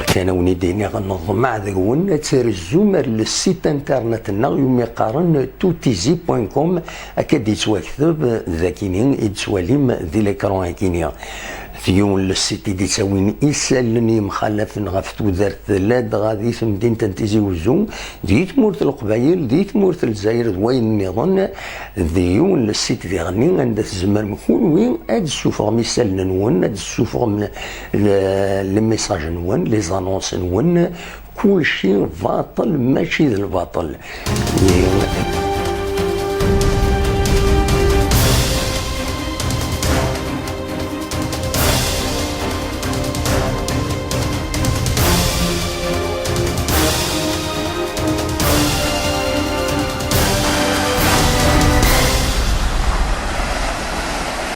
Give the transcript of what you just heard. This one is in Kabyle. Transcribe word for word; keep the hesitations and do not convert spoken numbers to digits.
Kan a wen-id-iniɣ, neḍmeɛ deg-wen ad trezzum ar le site internet-nneɣ iwumi qqaren toutizi point com, akka d-yettwakteb d akini i d-tettwalim di l'écran akini. D yiwen le site i d-ittawin isallen yemxalafen ɣef tudert, ladɣa di temdint n Tizi Wezzu, di tmurt n Leqbayel, di tmurt n Lezzayer d wayen nniḍen. D yiwen le site diɣenni anda tzemrem kunwi ad d-tessufɣem isallen-nwen, ad d-tessufɣem le, le message nwen, les annonces nwen, kulci baṭel, mačči d lbaṭel.